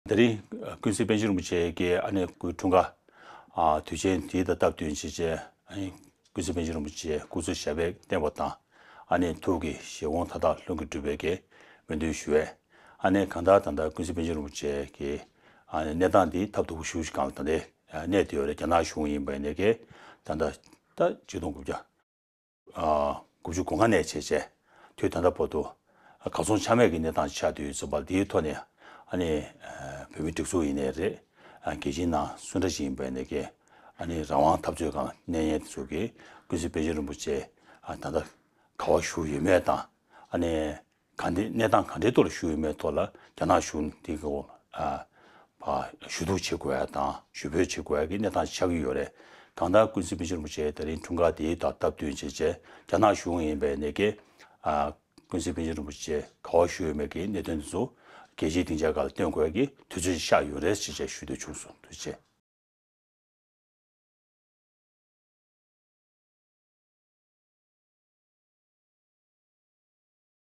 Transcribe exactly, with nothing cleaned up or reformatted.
དེ་རིང་ཀུན་གཟིགས་པཎ་ཆེན་རིན་པོ་ཆེ་གི་ཨ་ནི་སྐུའི་འཁྲུངས་སྐར་དུས་ཆེན་དེ་དང་སྟབས་བསྟུན་བྱས་བྱས། ཨ་ནི་ཀུན་གཟིགས་པཎ་ཆེན་རིན་པོ་ཆེ་སྐུ་ཚེ་ཞབས་པད་བརྟན་པ་དང་། ཨ་ནི་ཐུགས་ཀྱི་བཞེད་དགོངས་མཐའ་དག་ལྷུན་གྱིས་གྲུབ་པའི་གི་སྨོན་འདུན་ཞུ་བས། ཨ་ནི་གང་ལྟར་ད་ལྟ་ཀུན་གཟིགས་པཎ་ཆེན་རིན་པོ་ཆེ་གི་ཨ་ནི་གནས་སྟངས་འདི་ཐབས་སྡུག་པོ་ཞེ་པོ་ཞིག་སྒང་ལ་ད་ལྟ་གནས་བསྡད་ཡོད་རེད། རྒྱ་ནག་གཞུང་ཡིན་པ་ཡིན་ནའི་གི་ད་ལྟ་ད་ཆིག་སྟོང་དགུ་བརྒྱ་དགུ་བཅུ་གོ་ལྔ་ནས་བྱས་བྱས་དུས་ད་ལྟ་བར་དུ་གར་སོང་ཆ་མེད་ཀྱི་གནས་སྟངས་ཆགས་བསྡད་ཡོད་ཙམ་པ། འདིའི་ཐོག་ནས་ཨ་ནི་བོད་མི་སྒྲིག་འཛུགས་ཡིན་ནའི་རེད། རྒྱལ་སྤྱིའི་ནང་སུ་འདྲ་ཞིག་ཡིན་པ་ཡིན་ནའི་གི་ཨ་ནི་རང་དབང་འཐབ་རྩོད་སྒང་གནས་མཁན་ཚོ་གིས་ཀུན་གཟིགས་པཎ་ཆེན་རིན་པོ་ཆེ་ད་ལྟ་ག་པར་བཞུགས་ཡོད་མེད་དང་། ཨ་ནི་ག་འདྲའི་གནས་སྟངས་ག་འདྲའི་ཐོག་ལ་བཞུགས་ཡོད་མེད་ཐོག་ལ་རྒྱ་ནག་གཞུང་འདི་གི་ཨ་ཕར་ཞུ་གཏུག་བྱེད་དགོས་ཡ་དང་ཞུ་འབོད་བྱེད་དགོས་ཡ་གི་གནས་སྟངས་ཆགས་ཀྱི་ཡོད་རེད། གང་ལྟར་ཀུན་གཟིགས་པཎ་ཆེན་རིན་པོ་ཆེ་དེ་རིང་འཁྲུངས་སྐར་དེའི་དང་སྟབས་བསྟུན་བྱས་བྱས་རྒྱ་ནག་གཞུང་ཡིན་པ་ཡིན་ནའི་གི་ཨ་ཀུན་གཟིགས་པཎ་ཆེན་རིན་པོ་ཆེ་ག་པར་བཞུགས་ཡོད་མེད་ཀྱི་གནད་དོན་དེ་ཚོ་རྒྱལ་སྤྱིའི་སྡིངས་ཆ་སྒང་ལ་སྟོན་དགོས་ཡ་གི་དུས་ཚོད་ཅིག་ཤར་ཡོད་རེད་ཅེས་བྱས་ཞུ་འདོད་བྱུང་སོང་། ཐུགས་རྗེ་ཆེ།